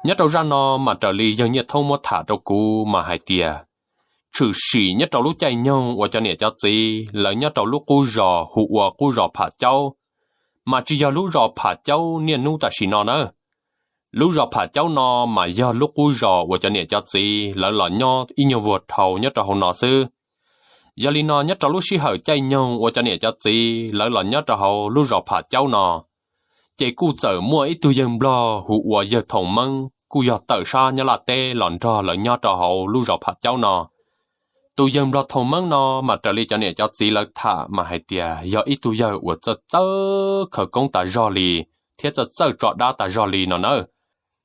Nyob rau zaj no mas raws li yawg Nyiaj Thoob muab tham rau kuv mas hais tias, tshwm sim nyob rau lub caij nyoog uas cov niam cov txiv lawv nyob rau lub qub zos hu ua qub zos Pham Caub, mas tsis yog lub zos Pham Caub niaj hnub tam sim no nawb. Lub zos Pham Caub no mas yog lub qub zos uas cov niam cov txiv lawv los nyob ib nyuag vuag dhau nyob rau hauv no xwb. Yog li no nyob rau lub sij hawm caij nyoog uas cov niam cov txiv lawv los nyob rau hauv lub zos Pham Caub no, ces kuj txawm muaj ib tug yawg nplog hu ua yawg Thoo Meeb kuj yog tawm sab Nyab Laj teb los nrog lawv nyob rau hauv lub zos Pham Caub no. Tus yawg nplog Thoo Meeb no mas raws li cov niam cov txiv lawv tham mas hais tias yog ib tug yawg uas txawj txawj khawv koob tas zog li thiab txawj txawj tso dab tas zog li no nawb.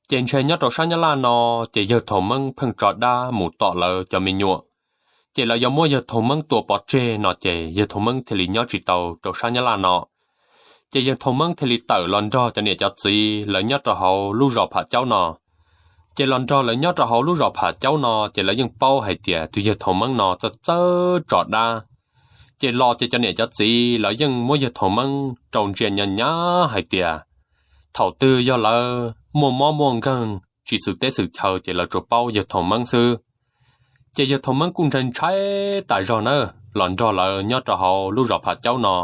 Ces ntshe nyob rau sab Nyab Laj no, ces yawg Thoo Meeb pheej tso dab mus tom lawv cov me nyuam. Ces lawv yuav muab yawg Thoo Meeb tua pov tseg no ces yawg Thoo Meeb thiaj li nyob tsis tau rau sab Nyab Laj no. Ces yawg Thoo Meeb thiaj li tawm los nrog cov niam cov txiv lawv nyob rau hauv lub zos Pham Caub no. Ces los nrog lawv nyob rau hauv lub zos Pham Caub no ces lawv yeej paub hais tias tus yawg Thoo Meeb no txawj txawj tso dab. Ces los ces cov niam cov txiv lawv yeej muab yawg Thoo Meeb rau ntsia nyav nyav hais tias, thaum twg yog lawv muaj mob muaj nkeeg tsis xwm teb xwm chaw ces lawv tsuas paub yawg Thoo Meeb xwb. Ces yawg Thoo Meeb kuj ntshai ntshai tas zog nawb, los nrog lawv nyob rau hauv lub zos Pham Caub no.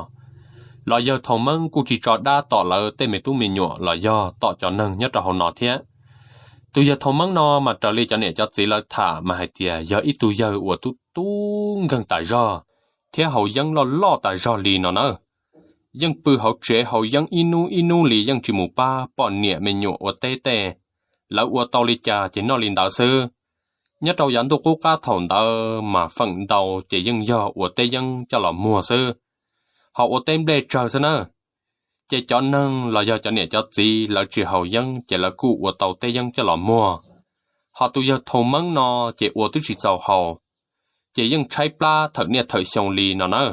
Los yawg Thoo Meeb kuj tsis tso dab tom lawv tej me tub me nyuam los yog tom cov neeg nyob rau hauv no thiab. Tus yawg Thoo Meeb no mas raws li cov niam cov txiv lawv tham mas hais tias yog ib tug yawg uas tub tub nkeeg tas zog thiab haus yeeb loj loj tas zog li no nawb. Yeej pw hauv tsev haus yeeb ib hnub ib hnub li yeej tsis mus pab poj niam me nyuam ua teb tej. Lawv ua tau li cas ces noj li ntawd xwb. Nyob rau yav ntuj qub qab thaum ntawd mas feem ntau ces yeej yog ua teb yeeb coj los muag xwb, ho ua teb nplej tsawg xwb nawb. Ces cov neeg los yog cov niam cov txiv lawv tsis haus yeeb ces lawv kuj ua tau teb yeeb coj los muag. Ho tus yawg Thoo Meeb no ces ua twb tsis txaus haus, ces yeej tshaib plab thawm niaj thawm xyoo li no nawb.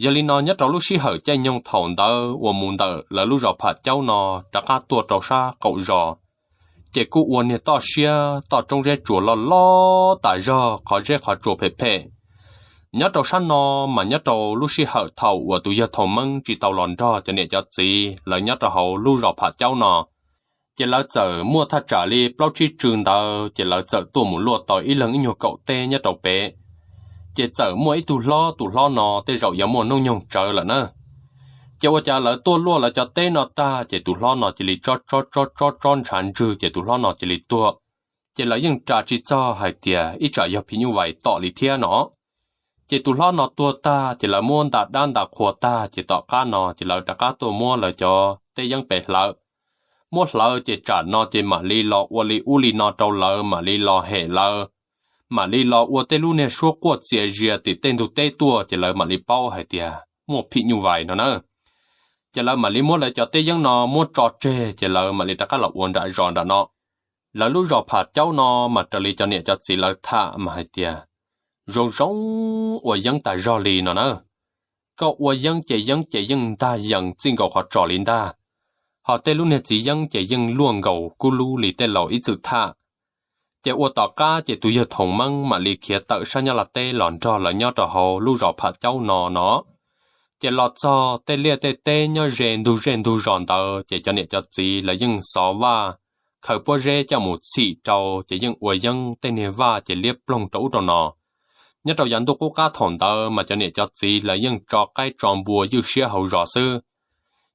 Yog li no nyob rau lub sij hawm caij nyoog thaum ntawd uas mus ntawm lawv lub zos Pham Caub no rov qab tuaj rau sab qaum zos, ces kuj ua niag toj siab toj roob zeb tsuas loj loj tas zog, qhov zeb qhov tsuas phem phem. Nyob rau sab no mas nyob rau lub sij hawm thaum uas tus yawg Thoo Meeb tsis tau los nrog cov niam cov txiv lawv nyob rau hauv lub zos Pham Caub no, ces lawv txawm muaj thaj tsam li plaub tsib tsw ntawd ces lawv txawm tuaj mus luaj tau ib leeg ib nyuag kaum teb nyob rau pem. Ces txawm muaj ib tug hlob, tus hlob no tej zaum yuav muaj hnub nyoog tsawv lawm na. Ces ua cas lawv tuaj luaj lawv cov teb no tag ces tus hlob no cia li tsob tsob tsob tsob tsob ntshav ntswg ces tus hlob no cia li tuag. Ces lawv yeej ras tsis txog hais tias ib tsam yog phim nyuj vais tom li thiab no. Ces tus hlob no tuag tag ces lawv muab nta dab nta qhua tag ces tom qab no ces lawv rov qab tuaj muab lawv cov teb yeeb pem hlawv. Muab hlawv ces tsam no ces mam li los ua li ub li no rau lawv, mam li los hem lawv, mam li los ua tej lub niag suab quaj txias zias tim tej ntug teb tuaj ces lawv mam li paub hais tias muaj phim nyuj vais no na. Ces lawv mam li muab lawv cov teb yeeb no muab tso tseg ces lawv mam li rov qab los ua nram zos nram no. Lawv lub zos Pham Caub no mas raws li cov niam cov txiv lawv tham mas hais tias zoo zoo ua yeeb tas zog li no na. Koj ua yeeb ces yeeb ces yeej ntag yees txij nkaus qhov tsos li ntag, ho tej lub niag txiv yeeb ces yeej luaj nkaus kub lub li tej laus ib txwm tham. Ces ua tom qab ces tus yawg Thoom Meeb mam li khiav tawm sab Nyab Laj teb los nrog lawv nyob rau hauv lub zos Pham Caub no no. Ces los txog tej liaj tej teb nyob ze ntug zej ntug zos ntawd ces cov niam cov txiv lawv yeej xov vaj, khaws pob zeb coj mus txhim rau ces yeej ua yeeb tej niag vaj ces liab ploog rau ub rau no. Nyob rau yav ntuj qub qab thaum ntawd mas cov niam cov txiv lawv yeej tso qaib tso npua ywj siab hauv zos xwb.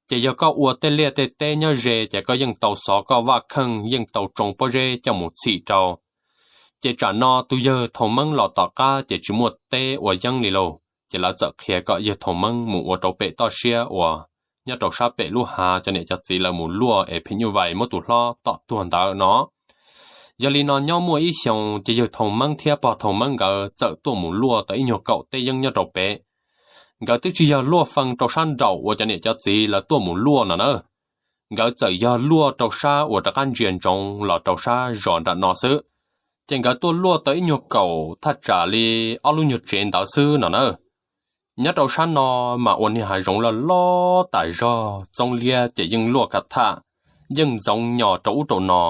Ces yog koj ua tej liaj tej teb nyob ze ces koj yeej tau xov koj vaj kheej, yeej tau tsoo pob zeb coj mus txhim rau. Ces tsam no tus yawg Thoom Meeb los tom qab ces tsis muaj teb ua yeeb li lauj, ces lawv txawm qhia kom yawg Thoom Meeb mus ua rau pem toj siab uas nyob rau sab pem lub hav cov niam cov txiv lawv mus luaj es phim nyuj vais muab tus hlob tom tuag ntawd no. Yog li no nyob muaj ib xyoos ces yawg Thoom Meeb thiab pog Thoom Meeb nkawd txawm tuaj mus luaj tau ib nyuag kaum teb yeeb nyob rau pem. Nkawd twb tsis yog luaj fee rau sab nraum uas cov niam cov txiv lawv tuaj mus luaj no na. Nkawd txawm yog luaj rau sab uas rov qab ntsia ntsoov los rau sab zos nram no xwb. Ces nkawd tuaj luaj tau ib nyuag kaum thaj tsam li ob lub nyuag tsev ntawd xwb no na. Nyob rau sab no mas ua niag hav zoov loj loj tas zog, txoob liab ces yeej luaj ka tham, yeej ntxoov nyos rau ub rau no,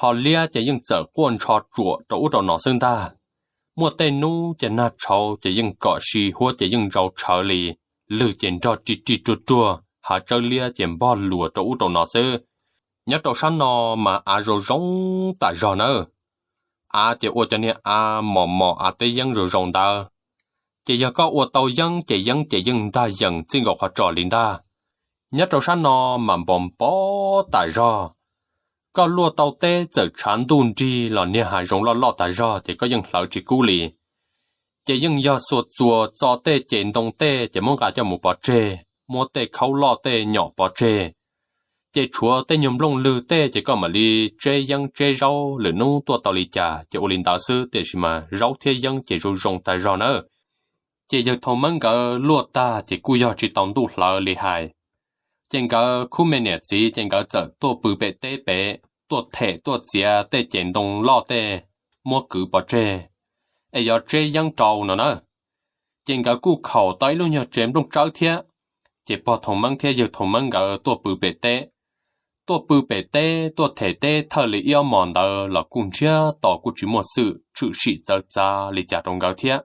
ho liab ces yeej txawm quaj ntsho tsuam rau ub rau no xwb ntag. Muaj tej hnub ces nag tshauv ces yeej kom si, huab ces yeej ntsau tshawv li, lwg ces nrog rig rig ruag ruag, hav tsawb liab ces npog luas rau ub rau no xwb. Nyob rau sab no mas av zoo zoo tas zog nawb. Av ces ua cov niag av mos mos av teb yeeb zoo zoo ntawd. Ces yog koj ua tau yeeb ces yeeb ces yeej ntag yees txij nkaus qhov tsos li ntag. Nyob rau sab no mas npos npov tas zog. Koj luaj tau teb txawm tshav ntuj nrig los niag hav zoov loj loj tas zog ces koj yeej hlawv tsis kub li. Ces yeej yog xuas txuas txo tej ces ntoo tej ces muab nqa coj mus pov tseg, muab tej khaub loj tej nyom pov tseg. Ces tshuav tej nyuag nplooj lwg tej ces koj mam li tseb yeeb tseb zaub lwm hnub tuaj tau li cas ces ua li ntawd xwb, tiam sis mas zaub thiab yeeb ces zoo zoo tas zog nawb. Ces yawg Thoo Meeb nkawd luaj tag ces kuj yog tsis tau ntuj hlawv li hais. Ces nkawd khub me niam txiv ces nkawd txawm tuaj pw pem teb pem, tuaj them tuaj txiav tej ces ntoo loj tej, muab kwv pov tseg, es yuav tseb yeeb rau no na. Ces nkawd kuj khaum tau ib lub nyuag tsev nplooj tsawb thiab. Ces pog Thoo Meeb thiab yawg Thoo Meeb nkawd tuaj pw pem teb. Tuaj pw pem teb tuaj them teb thawj li ib ob hmos ntawd los kuj ntsiag to kuj tsis muaj xwm tshwm sim txawv txav li cas rau nkawd thiab.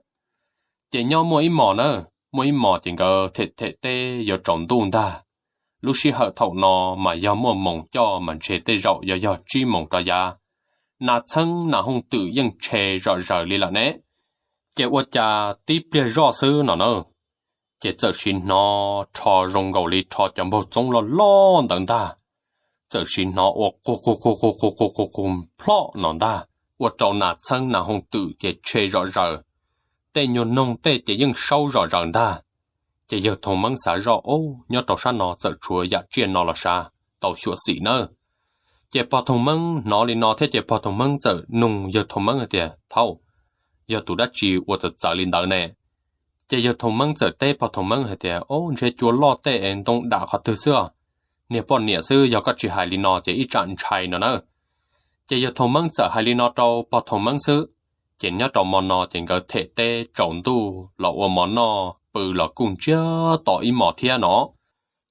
Ces nyob muaj ib hmos na, muaj ib hmos ces nkawd them them teb yuav tsaus ntuj ntag. Lub sij hawm thaum no mas yog muaj moos coj mas ntshe tej zaum yog yog tsib moos rov yav. Nas txheeb nas hooj twm yeej tshe zom zaws li lawm ne. Ces ua cas tib pliag zoj xwb no na, ces txawm sim hnov rho zoo nkaus li rho cov npaug txoob loj loj ntawd ntag. Txawm sim hnov ua qus qus qus qus qus qus qus qus plhoj no ntag, ua rau nas txheeb nas hooj twm ces tshe zom zaws. Tej nyuag noog tej ces yeej saub zom zaws ntag. Ces yawg Thoo Meeb xav zoj, Ub, nyob rau sab no txawm tshuav yam tsiaj no los sav, tau xyuam xim nawb. Ces pog Thoo Meeb hnov li no thiab ces pog Thoo Meeb txawm nug yawg Thoo Meeb hais tias, Thaub, yog tus dab tsi ua txawv txawv li ntawd ne? Ces yawg Thoo Meeb txawm teb pog Thoo Meeb hais tias, Ub, ntshe cua loj tej es ntoo dam qhov twg xwb os. Niag poj niam xwb, yog koj tsis hais li no ces ib tsam ntshai no na. Ces yawg Thoo Meeb txawm hais li no rau pog Thoo Meeb xwb. Ces nyob rau hmo no ces nkawd them teb tsaus ntuj los ua mov noj pw los kuj ntsiag to ib hmos thiab no.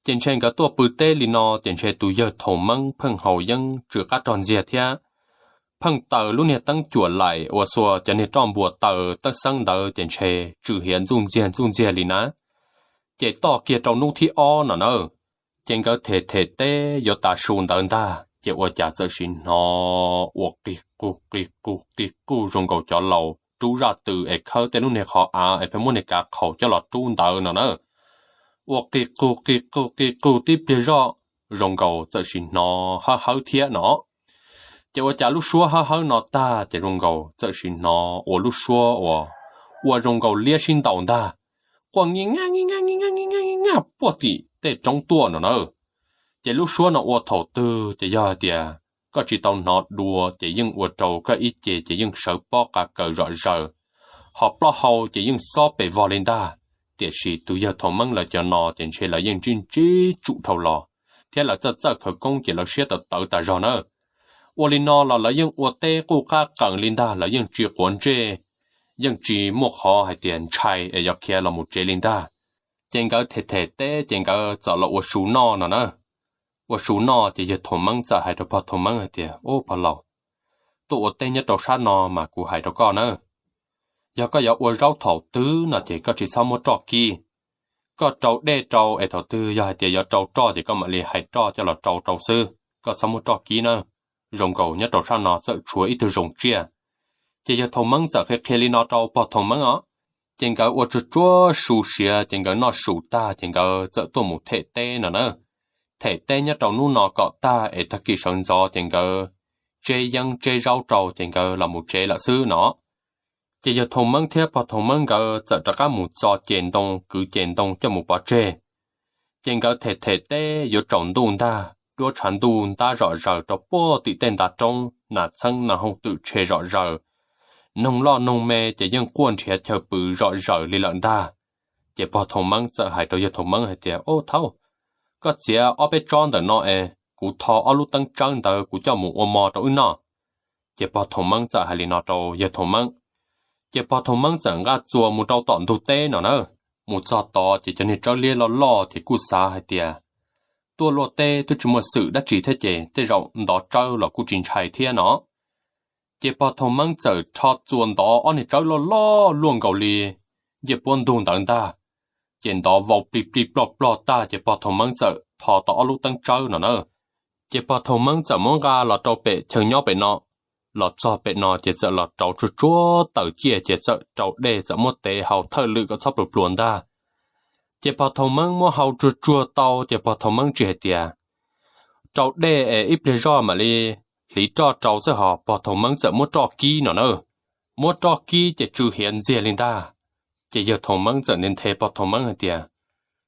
Ces ntshe nkawd tuaj pw teb li no ces ntshe tus yawg Thoo Meeb pheej haus yeeb tsw qab rog ntxiag thiab, pheej taws lub niag teeb cuam laim uas xuas cov niag roj npuas taws tawb xeeb ntawd ces ntshe tsw hiav ntxuj ntxiag ntxuj ntxiag li na. Ces toj kiag rau hnub thib ob no na, ces nkawd them them teb yuav tav su ntawd ntag ces ua cas txawm sim hnov ua qis qus qis qus qis qus zoo nkaus cov laus rub zaj tw es khawb tej lub niag qhov av es pheej muab niag kav qhaus coj los rub ntawd no na. Ua qis qus qis qus qis qus tib pliag zoj, zoo nkaus txawm sim hnov hawb hawb thiab no. Ces ua cas lub suab hawb hawb no tag ces zoo nkaus txawm sim hnov ua lub suab uas ua zoo nkaus liab sib ntaus ntag, quaj nij naj nij naj nij naj nij naj nij naj puag tim tej roob tuaj no na. Ces lub suab no ua thaum twg ces yog hais tias koj tsis tau hnov dua ces yeej ua rau koj ib ce ces yeej sawv pob qa kaws zom zaws, ho plaub hau ces yeej xob pes vog li ntag. Tiam sis tus yawg Thoo Meeb lawv cov no ces ntshe lawv yeej ntsib ntsib tsum dhau los, thiab lawv txawj txawj khawv koob ces lawv siab tawv tawv tas zog na. Ua li no los lawv yeej ua teb quj qab qees li ntag, lawv yeej tsis quav ntsej, yeej tsis muaj qhov hais tias ntshai es yuav khiav los mus tsev li ntag. Ces nkawd them them teb ces nkawd txawm los ua su noj no na. Ua su noj ces yawg Thoo Meeb txawm hais rau pog Thoo Meeb hais tias, Ub pog laus, tuaj ua teb nyob rau sab no mas kuv hais rau koj na, yog koj yuav ua zaub thaum twg no ces koj tsis txhob muab roj kib. Koj rau dej rau es thaum twg yog hais tias yuav rau roj ces koj mam li hais roj coj los rau rau xwb, koj txhob muab roj kib na. Zoo nkaus nyob rau sab no txawm tshuav ib tug zoo tsiaj. Ces yawg Thoo Meeb txawm qhia qhia li no rau pog Thoo Meeb os. Ces nkawd ua tsuag tsuag su siav ces nkawd noj su tag ces nkawd txawm tuaj mus them teb no na. Them teb nyob rau hnub no kom tag es tag kis sawv ntxov ces nkawd tseb yeeb tseb zaub rau ces nkawd los mus tsev lawm xwb no. Ces yawg Thoo Meeb thiab pog Thoo Meeb nkawd txawm rov qab mus txo ces ntoo kwv ces ntoo coj mus pov tseg. Ces nkawd them them teb yuav tsaus ntuj ntag, duab tshav ntuj ntab zom zaws rau puag tim tej nta roob, nas txheeb nas hooj twm tshe zom zaws, noog loj noog me ces yeej quaj nrhiav chaw pw zom zaws li lawm ntag. Ces pog Thoo Meeb txawm hais rau yawg Thoo Meeb hais tias, Ub thaub, koj txiav ob peb tsob ntawm no es kuv tho ob lub teeb tsawb ntawd kuv coj mus ua mov rau wb noj. Ces pog Thoo Meeb txawm hais li no rau yawg Thoo Meeb. Ces pog Thoo Meeb txawm nqa txuas mus rau tom ntug teb no na. Mus txog tod ces cov niag tsawb liab loj loj ces kuj xav hais tias, tuaj luaj teb twb tsis muaj xwm dab tsi thiab ces tej zaum ntov tsawb los kuj tsis ntshai thiab no. Ces pog Thoo Meeb txawm rho txuas ntov ob niag tsawb loj loj luaj nkaus li ncej puab ntug ntawd ntag. Ces ntov vau plig plig plog plog tag ces pog Thoo Meeb txawm tho tau ob lub teeb tsawb no na, Ces pog Thoo Meeb txawm muab nqa los rau pem chaw nyob pem no. Los txog pem no ces txawm los rauv tsuag tsuag taws ciaj ces txawm rau dej txawm muab tev haus thawj lwm kom txhob pluas pluas ntag. Ces pog Thoo Meeb muab haus tsuag tsuag tau ces pog Thoo Meeb tsis hais tias, rau dej es ib pliag zoj mam li hliv roj rau xwb, ho pog Thoo Meeb txawm muab roj kib no na. Muab roj kib ces tsw hiav ntxiag li ntag. Ces yawg Thoo Meeb txawm nthe nthe pog Thoo Meeb hais tias,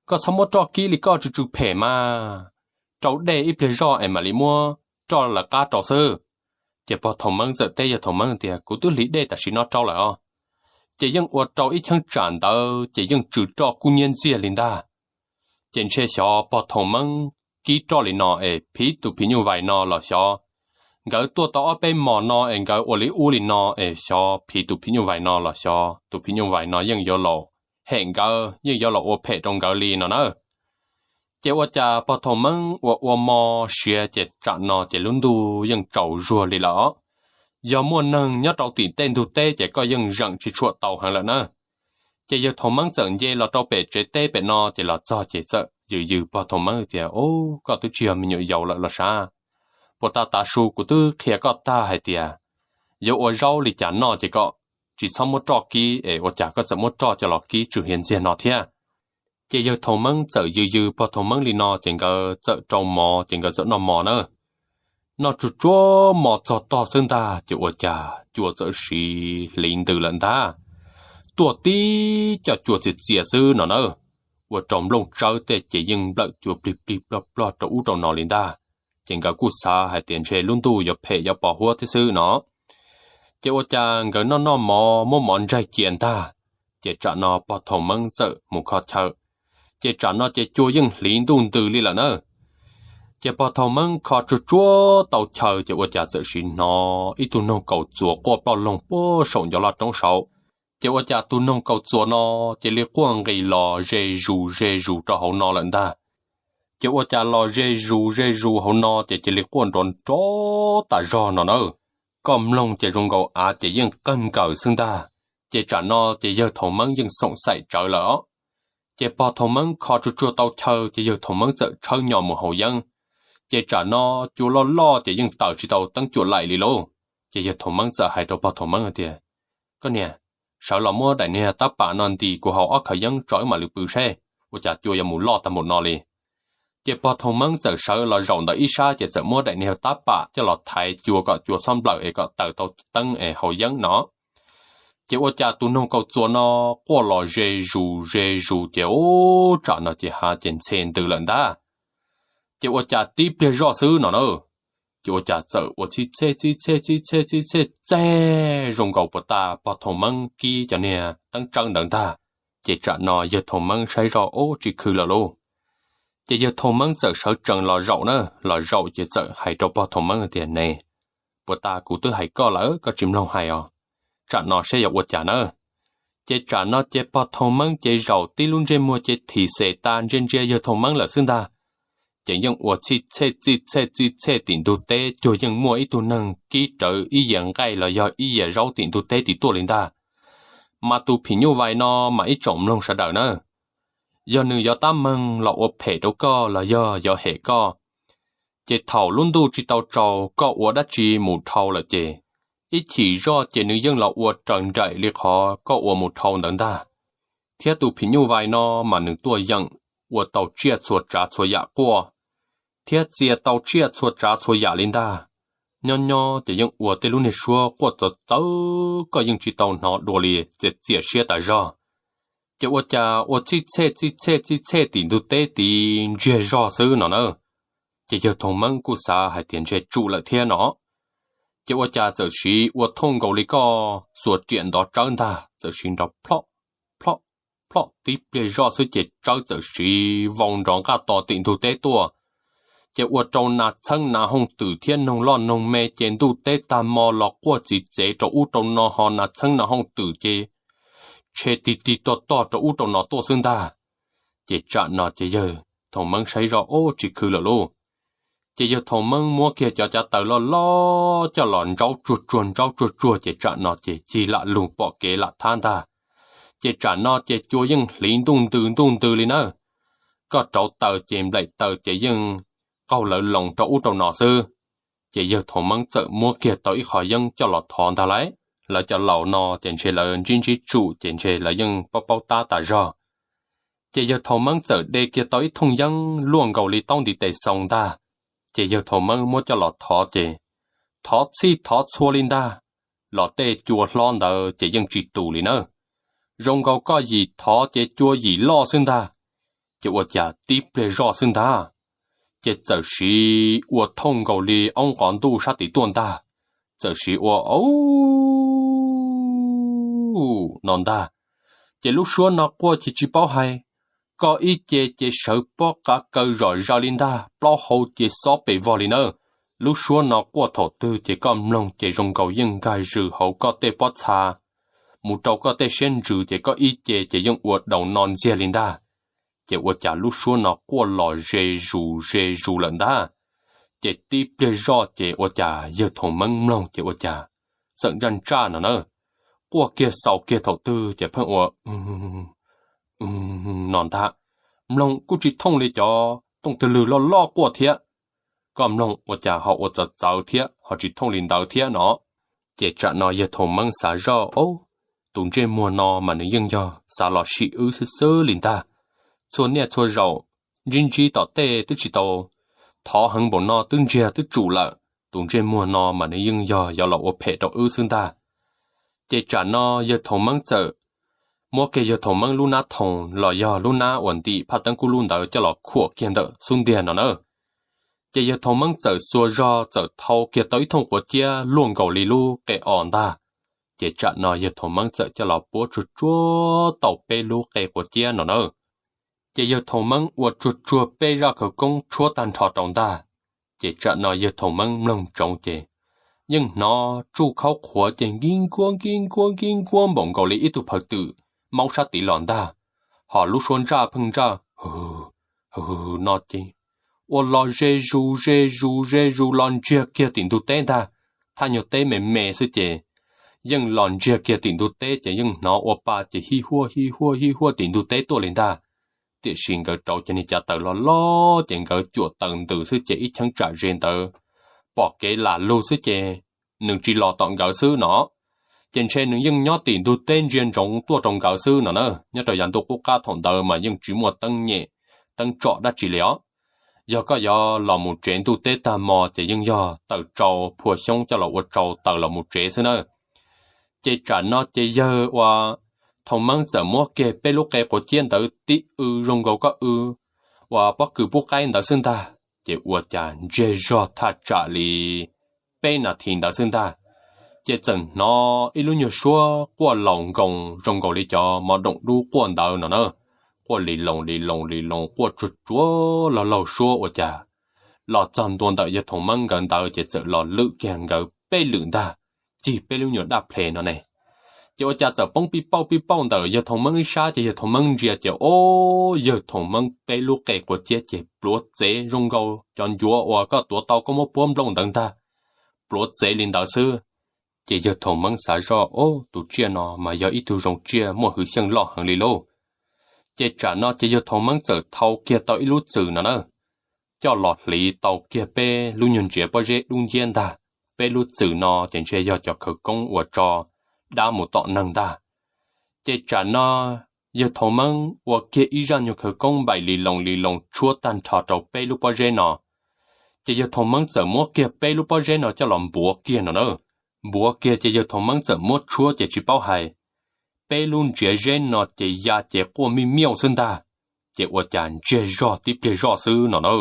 koj txhob muab roj kib li, koj tsw tsw phem mas, rau dej ib pliag zoj es mam li muab roj lawv qab rau xwb. Ces pog Thoo Meeb txawm teb yawg Thoo Meeb tias, kuv twb hliv dej tam sim no rau lawm os. Ces yeej ua rau ib cheeb tsam ntawd ces yeej tsw roj kub nyiab ntxiag li ntag. Ces ntshe xyov pog Thoo Meeb kib roj li no es phiv tus phim nyuj vais no los xyov nkawd tuaj tau ob peb mos no es nkawd ua li ub li no es xyov phiv tus phim nyuj vais no los xyov tus phim nyuj vais no yeej yuav los hem nkawd, yeej yuav los ua phem rau nkawd li no na. Ces ua cas pog Thoo Meeb ua ua mo siav ces tsam no ces lub ntuj yeej tsaus zuag li lawm os. Yog muaj neeg nyob rau tim tej ntug teb ces koj yeej zeem tsis tshua tau heev lawm na. Ces yawg Thoo Meeb txawm nce los rau pem tsev teb pem no ces los txog ces txawm yws yws pog Thoo Meeb tias, ub, koj twb tsis yog me nyuam yaus lawm los sav. Puas tas tav su kuv twb qhia koj tag hais tias yuav ua zaub li cas noj ces koj tsis txhob muab roj kib es ua cas koj txawm muab roj coj los kib tsw hiav ntxiag no thiab. Ces yawg Thoo Meeb txawm yws yws pog Thoo Meeb li no ces nkawd txawm rau mov ces nkawd txawm noj mov na. Noj tsuag tsuag mov txog tog xwb ntag ces ua cas cua txawm siv hliv ntws lawm ntag. Tuaj tib co cua txias txias xwb no na. Ua rau nplooj tsawb tej ces yeej nplawm cua plig plig plog plog rau ub rau no li ntag. Ces nkawd kuj xav hais tias ntshe lub ntuj yuav phem yuav pos huab thiab xwb no. Ces ua cas nkawd noj noj mov muab mov ntsaig cia ntag, ces tsam no pog Thoo Meeb txawm mus kho chaw. Ces tsam no ces cua yeej hliv ntuj ntws li lawm na. Ces pog Thoo Meeb kho tsuag tsuag tau chaw ces ua cas txawm siv hnov ib tug noog kaus txuas quaj ploj loog puag saum ncov loj roob saud. Ces ua cas tus noog kaus txuas no cia li quaj nqis los ze zus ze zus rau hauv no lawm ntag. Ces ua cas los ze zus ze zus hauv no ces cia li quaj nrov nrov tas zog no na. Koj mloog ces zoo nkaus av ces yeej qawg nkaws xwb ntag. Ces tsam no ces yawg Thoo Meeb yeej xoom xaim tsawv lawm os. Ces pog Thoo Meeb kho tsuag tsuag tau chaw ces yawg Thoo Meeb txawm tshawb nyo mus haus yeeb. Ces tsam no cua loj loj ces yeej taws tsis tau teeb cuam laim li lauj. Ces yawg Thoo Meeb txawm hais rau pog Thoo Meeb tias, koj niam, sawv los muab daim niag tab pam no ntis kuv haus ob khawv yeeb tso wb mam li pw seb ua cas cua yuav mus loj tag npaum no li. Ces pog Thoo Meeb txawm sawv los zaum ntawm ib sab ces txawm muab daim niag tab pam coj los thaiv cua kom cua txhob nplawm es kom taws tau teeb es haus yeeb no. Ces ua cas tus noog kaus txuas no quaj los ze zus ze zus ces ub tsam no ces hav ces ntxhe ntws lawm ntag. Ces ua cas tib pliag zoj xwb no na, ces ua cas txawm ua txhij txhej txhij txhej txhij txhej txhij txhej txhej zoo nkaus puas tas pog Thoo Meeb kib cov niag teeb tsawb ntawd ntag. Ces tsam no yawg Thoo Meeb saib zoj ub tsis khw lawm lauj. Ces yawg Thoo Meeb txawm sawv tsees los zaum na, los zaum ces txawm hais rau pog Thoo Meeb tias, ne, puas tas kuv twb hais koj lawm koj tsis mloog hais os, tsam no seb yuav ua cas na. Ces tsam no ces pog Thoo Meeb ces zaum tib lub ntsej muag ces thim xes tas ntsia ntsia yawg Thoo Meeb lawm xwb ntag. Ces yeej ua txhij txhej txhij txhej txhij txhej tim ntug teb cuag yeej muaj ib tug neeg kib rawv ib yias nqaij los yog ib yias zaub tim ntug teb tim tuaj li ntag. Mas tus phim nyuj vais no mas ib tsoom mloog sawv daws na, yog nws yuav tab meeg los ua phem rau koj los yog yuav hem koj, ces thaum lub ntuj tsis tau tsaus koj ua dab tsi mus dhau lawm ces ib chim zoj ces nws yeej los ua raws nraim li qhov koj ua mus dhau ntawd ntag. Thiab tus phim nyuj vais no mas nws tuaj yeem ua tau tsiaj txhua tsav txhua yam quaj, thiab txia tau tsiaj txhua tsav txhua yam li ntag. Nyob nyob ces yeej ua tej lub niag suab quaj txawv txawv koj yeej tsis tau hnov dua li, txias txias siab tas zog. Ces ua cas ua txhij txhej txhij txhej txhij txhej tim ntug teb tid ntsiag zog xwb no na. Ces yawg Thoo Meeb kuj xav hais tias ntshe tsum lawm thiab no. Ces ua cas txawm siv ua thooj nkaus li koj xuas riam ntov tsawb ntag, txawm siv nrov plhob plhob plhob tib pliag zoj xwb ces tsawb txawm siv vau nrov nqaj to tim ntug teb tuaj. Ces ua rau nas txheeb nas hooj twm thiab noog loj noog me ces ntuj teb tag mo los quaj txiv txev rau ub rau no ho nas txheeb nas hooj twm ces tshe tig tig tog tog rau ub rau no tuaj xwb ntag. Ces tsam no ces yawg Thoo Meeb saib zoj ub tsis khw lawm lauj. Ces yawg Thoo Meeb muab kiag cov cav taws loj loj coj los ntsaub tsuag tsuag ntsaub tsuag tsuag ces tsam no ces cig lam lug pom kev lam thab ntag. Ces tsam no ces cua yeej hliv ntuj ntws ntuj ntws li na. Koj rauv taws ces nplaim taws ces yeej qaug lawv loos rau ub rau no xwb. Ces yawg Thaum Meeb txawm muab kiag tau ib qho yeeb coj los thov ntag lauj. Lawv cov laus no ces ntshe lawv ntsib ntsib tsum ces ntshe lawv yeej paub paub tab tas zog. Ces yawg Thaum Meeb txawm de kiag tau ib thooj yeeb luaj nkaus li taub ntiv tes xoo ntag. Ces yawg Thaum Meeb muab coj los thov ces thov txhij thov txhua li ntag, los tej cua hlob ntawd ces yeej tsis tus li na. Zoo nkaus koj yim thov ces cua yim loj xwb ntag. Ces ua cas tib pliag zoj xwb ntag, ces txawm siv ua thooj nkaus li oob qos ntuj sab tid tuaj ntag, txawm siv ua au no ntag. Ces lub suab no quaj ces tsis paub hais, koj ib ce ces sawv pob qa kaw zom zaws li ntag, plaub hau ces xob pes vog li na. Lub suab no quaj thaum twg ces koj mloog ces zoo nkaus yeej nkag zws hauv koj tej pob txha mus rau koj tej siab ntsws ces koj ib ce ces yeej ua daus no ntxiag li ntag. Ces ua cas lub suab no quaj los ze zus ze zus lawm ntag. Ces tib pliag zoj ces ua cas yawg Thaum Meeb mloog ces ua cas txawm ntsaj ntsaj no na, quaj kiag xaus kiag thaum twg ces pheej ua no ntag. Mloog kuj tsis thooj li cov tooj twg lwg loj loj quaj thiab, koj mloog ua cas ho ua txawv txawv thiab ho tsis thooj li ntawd thiab no. Ces tsam no yawg Thaum Meeb xav zoj, o, tus ntsej muag no mas nws yeej yog xav los sim wb xwb xwb li ntag. Txhua niaj txhua zaus ntsib ntsib tom tej twb tsis tau thov heev npaum no twb ntsiag twb tsum lawm, tus ntsej muag no mas nws yeej yog yuav los ua phem rau wb xwb ntag. Ces tsam no yawg Thaum Meeb txawm muab kiag yawg Thaum Meeb lub nab thoom los yog lub nab uas ntim phaj teeb kub lub ntawd coj los khuam kiag ntawm xub ntiag no na. Ces yawg Thaum Meeb txawm xuas zog txawm thau kiag tau ib thooj quav ciab luaj nkaus li lub qe os ntag. Ces tsam no yawg Thaum Meeb txawm coj los puab tsuag tsuag tau peb lub qe quav ciab no na. Ces yawg Thaum Meeb ua tsuag tsuag peb zaj khawv koob tshuab tag nrho rau ntag. Ces tsam no yawg Thaum Meeb mloog ntsoov ces yeej hnov tsuj khaub qhuav ces nkib nkuab nkib nkuab nkib nkuab npaum nkaus li ib tug phaw twm maub sab tid los ntag. Ho lub suab ntsaj pheej ntsaj hwm hwm no ces ua los ze zus ze zus ze zus los ntsiag kiag tim ntug teb ntag. Thaj nyuag teb me me xwb ces yeej los ntsiag kiag tim ntug teb ces yeej hnov ua pa ces hij huaj hij huaj hij huaj tim ntug teb tuaj li ntag. Tiam sis nkawd rauv cov niag cav taws loj loj ces nkawd cuam taws ntws xwb ces ib cheeb tsam ze ntawd pom kev lam lug xwb ces nws tsis los tom nkawd xwb no. Ces ntshe nws yeej nyob tim ntug teb ntsia ntsoov tuaj rau nkawd xwb no na, nyob rau yav ntuj qub qab thaum ntawd mas yeej tsis muaj teeb nyem teeb tsom dab tsi li os. Yog koj yuav los mus tsev ntuj teb tag hmo ces yeej yog taws tsau phua xyoob coj los ua tsau taws los mus tsev xwb na. Ces tsam no ces yawg ua Thaum Meeb txawm muab kiag peb lub qe quav ciab ntawd tib w zoo nkaus koj w ua pob kws pub qaib ntawd xwb ntag. Ces ua cas ntsiag zog thaj tsam li peb nas this ntawd xwb ntag, ces txawm hnov ib lub nyuag suab quaj laus nkoos zoo nkaus li cov mov doom dub quaj ntawd no na. Quaj li loos li loos li loos quaj tsuag tsuag laug laug suab ua cas los txog ntua ntawm yawg Thaum Meeb nkawd ntawd ces txawm los lwm kiag nkawd peb lwm ntag, cig peb lub nyuag daj ple no ne. Ces ua cas txawm poob pij pauj pij pauj ntawm yawg Thaum Meeb ib sab ces yawg Thaum Meeb ntsia ces o, yawg Thaum Meeb peb lub qe quav ciab ces pluav txev zoo nkaus cov ncuav uas koj tuav tau koj muab puab nplooj ntawd ntag, pluav txev li ntawd xwb. Ces yawg Thaum Meeb xav zoj, o, tus tsiaj no mas yog ib tug zoo tsiaj muaj hwj xyeej loj heev li lauj. Ces tsam no ces yawg Thaum Meeb txawm thau kiag tau ib lub txwm no na, coj los hliv tau kiag peb lub nyuag ntsiav pob zeb dub nciab ntag. Peb lub txwm no ces ntshe yog cov khawv koob uas tso dab mus tom neeg ntag. Ces tsam no yawg Thaum Meeb ua kiag ib zaj nyuag khawv koob npaim li loos li loos tshuab tag nrho rau peb lub pob zeb no. Ces yawg Thaum Meeb txawm muab kiag peb lub pob zeb no coj los npuav kiag no na. Npuav kiag ces yawg Thaum Meeb txawm muab tshuab ces tsis paub hais, peb lub ntsiav zeb no ces ya ces quaj mij miauj xwb ntag. Ces ua cas ntsiag zog tib pliag zoj xwb no na.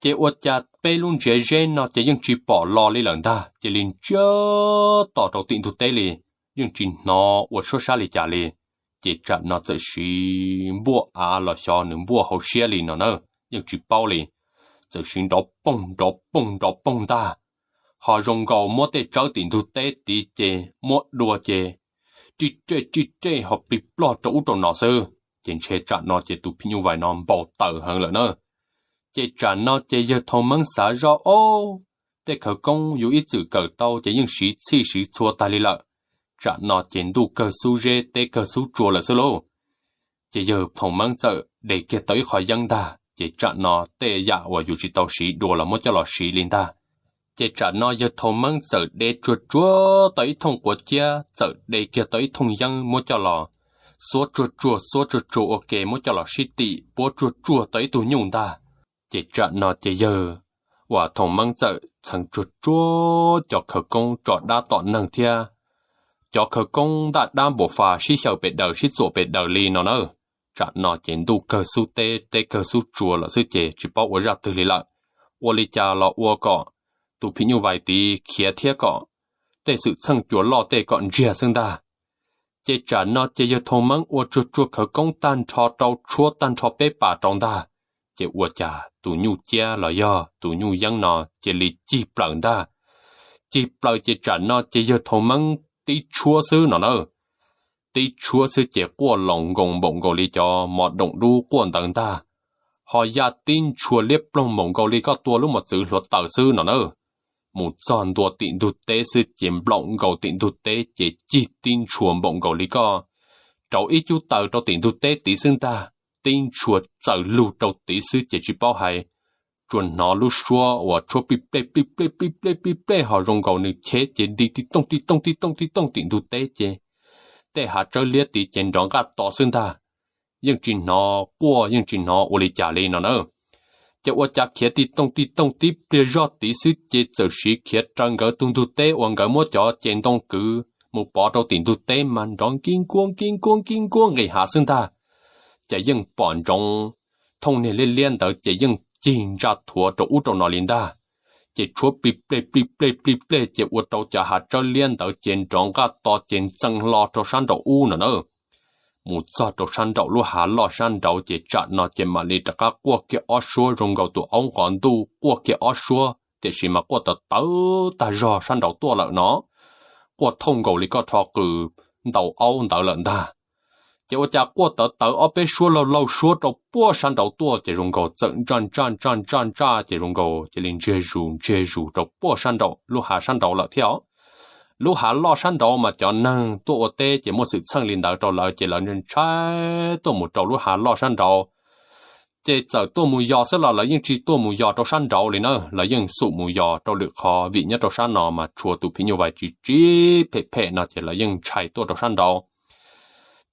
Ces ua cas peb lub ntsiav zeb no ces yeej tsis pom los li lawm ntag, cia li ntsiag to rau tim ntug teb li, yeej tsis hnov ua suab sab li cas li. Ces tsam no txawm siv npuaj av los xyov nws npuaj hauv siab li no na, yeej tsis paub li, txawm siv nrov poog nrov poog nrov poog ntag. Ho zoo nkaus muab tej tsawb tim ntug teb tid ces muab dua ces rij rej rij rej ho plig plog rau ub rau no xwb. Ces ntshe tsam no ces tus phim nyuj vais no npau taws heev lawm na. Ces tsam no ces yawg Thaum Meeb xav zoj, o, tej khawv koob yus ib txwm kawm tau ces yeej siv txhij siv txhua tag li lawm. Tsam no ces ntuj kawg xub zeb teb kawg xub tsua lawm xwb lauj. Ces yawg Thaum Meeb txawm de kiag tau ib qho yeeb ntag, Ces tsam no tej yam uas yus tsis tau siv dua los muab coj los siv li ntag. Ces tsam no yawg Thau Meeb txawm de tsuag tsuag tau ib thooj quav ciab, txawm de kiag tau ib thooj yeeb muab coj los xuab tsuag tsuag, xuab tsuag tsuag ua ke muab coj los sib tim puab tsuag tsuag tau ib tug nyuj ntag. Ces tsam no ces yawg uas Thau Meeb txawm txheev tsuag tsuag cov khawv koob tso dab tom neeg thiab cov khawv koob ntaj dab npam fas sib xyaw pes daws sib txuam pes daws li no na. Tsam no ces ntuj kawg xub teb, teb kawg xub tsua lawm xwb ces tsis paub ua zaj twg li lawm. Ua li cas los ua kom tus phim nyuj vais tid khiav thiab kom tej xwm txheej cua loj tej kom ntsiag xwb ntag. Ces tsam no ces yawg Thau Meeb ua tsuag tsuag khawv koob tag nrho rau tshuab tag nrho peb pas rau ntag. Ces ua cas tus nyuj ciab los yog tus nyuj yeeb no cia li cig plaws ntag. Cig plaws ces tsam no ces yawg Thau Meeb tib tshuab xwb no na. Tib tshuab xwb ces quaj loos nkoos npaum nkaus li cov mos doom dub quaj ntawd ntag. Ho ya tib ntshua liab ploog npaum nkaus li koj tua lub mos txwv hluav taws xwb no na. Mus txog ntua tim ntug teb xwb ces nplaum nkaus tim ntug teb ces cig tib ntshua npaum nkaus li koj rauv ib cub taws rau tim ntug teb tid xwb ntag. Tib ntshua txaws lug rau tid xwb ces tsis paub hais, tsuas hnov lub suab uas tshuab pij plej pij plej pij plej pij plej ho zoo nkaus nws cheb ces nti tib tooj tib tooj tib tooj tib tooj tim ntug teb ces tej hav tsawb liab tid ces nrov nqaj to xwb ntag. Yeej tsis hnov quaj yeej tsis hnov ua li cas li no na. Ces ua cas khiav tib tooj tib tooj tib pliag zoj tid xwb ces txawm siv khiav raws nkawd tus ntug teb uas nkawd muab cov ces ntoo kwv mus pov rau tim ntug teb mas nrov nkib nkuab nkib nkuab nkib nkuab nqis hav xwb ntag. Ces yeej pom ntsoov thooj niag liab liab ntawd ces yeej cig ntsa thuav rau ub rau no li ntag. Ces tshuab plig plej plig plej plig plej ces ua rau cov hav tsawb liab ntawd ces nrov nqaj to ces ntxeev hlo rau sab nraum ub no na. Mus txog rau sab nraum lub hav loj sab nraud ces tsam no ces mam li rov qab quaj kiag ob suab zoo nkaus tus aub nqos ntuj quaj kiag ob suab tiam sis mas quaj tawv tawv tag zog sab nraud tuaj lawm no. Quaj thooj nkaus li koj rho qws ntaus aub ntawd lawm ntag. Ces ua cas quaj tawv tawv ob peb suab laug laug suab rau puag sab nraud tuaj ces zoo nkaus txawm ntsaj ntsaj ntsaj ntsaj ntsaj ces zoo nkaus cia li ntsiag zus ntsiag zus rau puag sab nraum lub hav sab nraud lawm thiab os. Lub hav loj sab nraud mas cov neeg tuaj ua teb ces muaj xwm txheej li ntawd rau lawv ces lawv ntshai tuaj mus rau lub hav loj sab nraud. Ces txawm tuaj mus yos xwb los lawv yeej tsis tuaj mus yos rau sab nraud li na, lawv yeej xum mus yos rau lwm qhov vim nyob rau sab no mas tshua tus phim nyuj vais tsis tsis phem phem no ces lawv yeej ntshai tuaj rau sab nraud.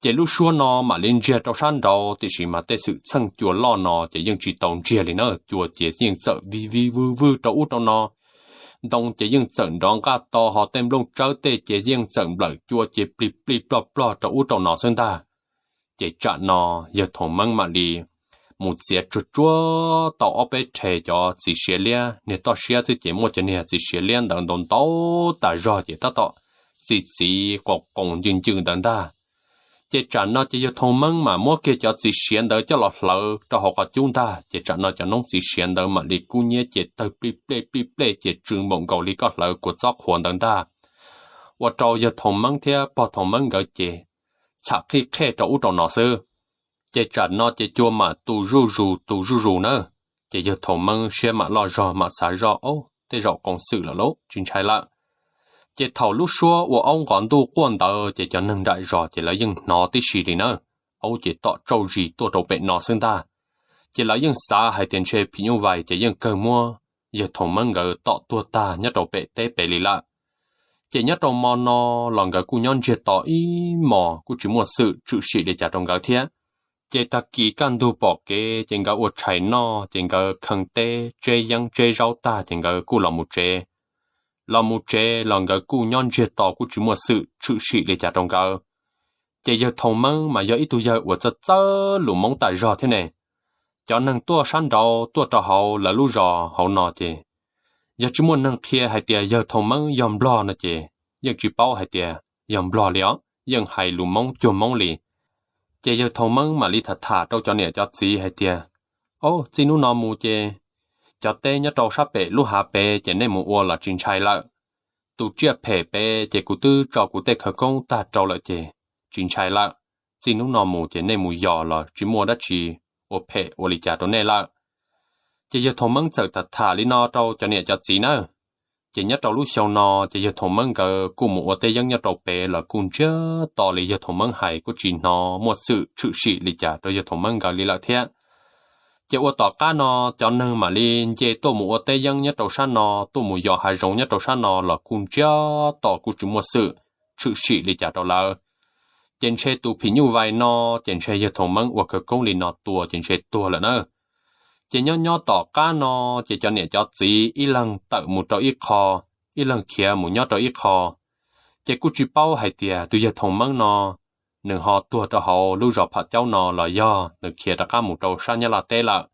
Ces lub suab no mam li ntsiag rau sab nraud tiam sis mas tej xwm txheej cua loj no ces yeej tsis tau ntsiag li na, cua ces yeej txawm vij vij vwj vwj rau ub rau no. Ntoo ces yeej txawm nrov nqaj to ho tej nplooj tsawb tej ces yeej txawm nplawm cua ces plig plig plog plog rau ub rau no xwb ntag. Ces tsam no yawg Thoo Meeb mam li mus txiav tsuag tsuag tau ob peb rhe cov txiv siav liab, niag toj siab xwb ces muaj cov niag txiv siav liab ntawd ntau ntau tas zog ces tab tom txi txiv qoos qoos ncw ncw ntawd ntag. Ces tsam no ces yawg Thoo Meeb mam muab kiag cov txiv siav ntawd coj los hlawv rau hauv qhov cub ntag, ces tsam no cov noob txiv siav ntawd mam li kub hnyiab ces tawg plij plej plij plej ces tsw npaum nkaus li koj hlawv kua txob qhuav ntawd ntag. Ua rau yawg Thoo Meeb thiab pog Thoo Meeb nkawd ces txham qhij qhej rau ub rau no xwb. Ces tsam no ces cua mam tu zuj zus tu zuj zus na. Ces yawg Thoo Meeb siab mam loj zog mam xav zoj, Aub, tej zaum qoos xwm lawm lauj, tsis ntshai lawm. Ces thaum lub suab ua aub nqos ntuj quaj ntawd ces cov neeg nram zos ces lawv yeej hnov tib si li na. Aub ces tom tsauj zis tuaj rau pem no xwb ntag. Ces lawv yeej xav hais tias ntshe phim nyuj vais ces yeej kawg muab yawg Thoo Meeb nkawd tom tuag tag nyob rau pem teb pem li lawm. Ces nyob rau mo no los nkawd kuj nyob ntsiag to ib hmos kuj tsis muaj xwm tshwm sim li cas rau nkawd thiab. Ces tag kis kaj ntug pom kev ces nkawd ua tshais noj ces nkawd kheev teb tseb yeeb tseb zaub tag ces nkawd kuj los mus tsev. Los mus tsev los nkawd kuj nyob ntsiag to kuj tsis muaj xwm tshwm sim li cas rau nkawd. Ces yawg Thoo Meeb mas yog ib tug yawg uas txawj txawj lus Hmoob tas zog thiab ne. Cov neeg tuaj sab nraud tuaj rau hauv lawv lub zos hauv no ces yog tsis muaj neeg qhia hais tias yawg Thoo Meeb yog Nplog no ces yeej tsis paub hais tias yog Nplog li os, yeej hais lus Hmoob cuag Hmoob li. Ces yawg Thoo Meeb mam li tham tham rau cov niam cov txiv hais tias, Aub, txij hnub no mus ces cov teb nyob rau sab pem lub hav pem ces nej mus ua los tsis ntshai lawm. Tus tsiaj phem pem ces kuv twb tso kuv tej khawv koob tag rau lawm ces tsis ntshai lawm. Txij hnub no mus ces nej mus yos los tsis muaj dab tsi ua phem ua li cas rau nej lawm. Ces yawg Thoo Meeb txawm tham tham li no rau cov niam cov txiv na. Ces nyob rau lub xyoo no ces yawg Thoo Meeb nkawd kuj mus ua teb yeeb nyob rau pem los kuj ntsiag to li yawg Thoo Meeb hais kuj tsis hnov muaj xwm tshwm sim li cas rau yawg Thoo Meeb nkawd li lawm thiab. Ces ua tom qab no cov neeg mam li nce tuaj mus ua teb yeeb nyob rau sab no, tuaj mus yos hav zoov nyob rau sab no los kuj ntsiag to kuj tsis muaj xwm tshwm sim li cas rau lawv. Ces ntshe tus phim nyuj vais no, ces ntshe yawg Thoom Meeb ua khawv koob li no tua ces ntshe tuag lawm na. Ces nyob nyob tom qab no, ces cov niam cov txiv ib leeg tawm mus rau ib qho, ib leeg khiav mus nyob rau ib qho. Ces kuj tsis paub hais tias tus yawg Thoom Meeb no nws ho tuag rau hauv lub zos Pham Caub no los yog nws khiav rov qab mus rau sab Nyab Laj teb lawm.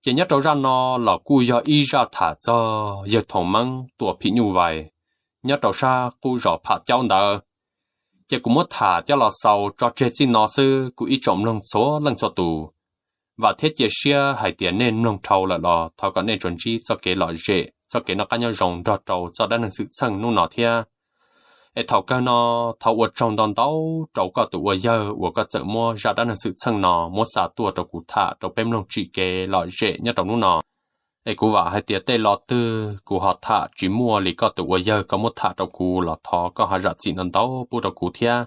Ces nyob rau zaj no los kuj yog ib zaj tham txog yawg Thoom Meeb tua phim nyuj vais nyob rau sab qub zos Pham Caub ntawd. Ces kuv muab tham coj los xaus tso tseg txij no xwb, kuv ib tsoom mloog txhua leej txhua tus, vam thiab cia siab hais tias nej mloog dhau lawm los thov kom nej tsuas ntsib txoj kev lom zem, txoj kev noj qab nyob zoo nrog rau txoj dab neeg xwm txheej hnub no thiab. Es thaum kawg no, thov ua tsaug ntau ntau rau koj tus ua yawg uas koj txawm muab zaj dab neeg xwm txheej no muab xa tuaj rau kuv tham rau peb mloog tsim kev lom zem nyob rau hnub no. Es kuv vam hais tias tej lo twg kuv ho tham tsis muaj li koj tus ua yawg koj muab tham rau kuv los thov koj ho zam txim ntau ntau pub rau kuv thiab.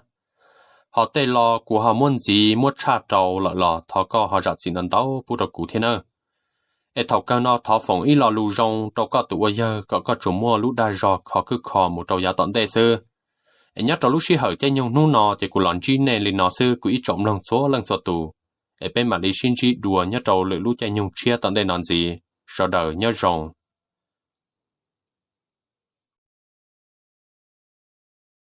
Ho tej lo kuv ho muab ntxiv muab tshaj rau lawm los thov koj ho zam txim ntau ntau pub rau kuv thiab nawb. Es thaum kawg no thov foom ib lo lus zoo rau koj tus ua yawg kom koj tsuas muaj lub dag zog kho khwb kho mus rau yav tom ntej xwb. Es nyob rau lub sij hawm caij nyoog hnub no ces kuv los ntsib nej li no xwb, kuv ib tsoom mloog txhua leej txhua tus. Es peb mam li sib ntsib dua nyob rau lwm lub caij nyoog tshiab tom ntej no ntxiv. Sawv daws nyob zoo.